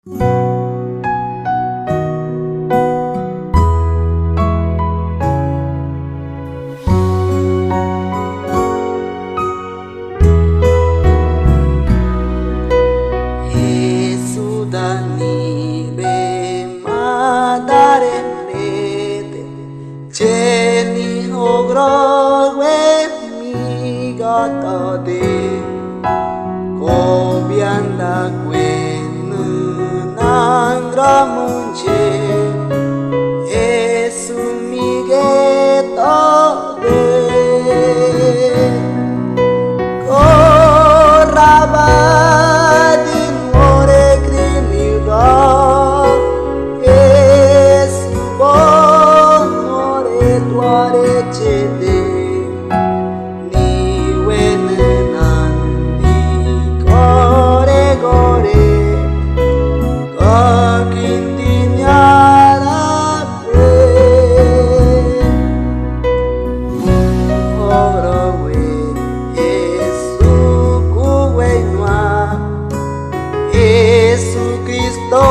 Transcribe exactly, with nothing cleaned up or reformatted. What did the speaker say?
Jesu, danibe ma daremete, cheni jogrogüe mi gatade, co bianda cuennu nangra munche, Jesu, mi guetode. Corrabadi nuore crinilga, Jesu, bonuore tuare chede, ni huenenandi core gore, gaquindiña laabe. Oro hue, Jesu, cuhueinuaꞌ, Jesucristo,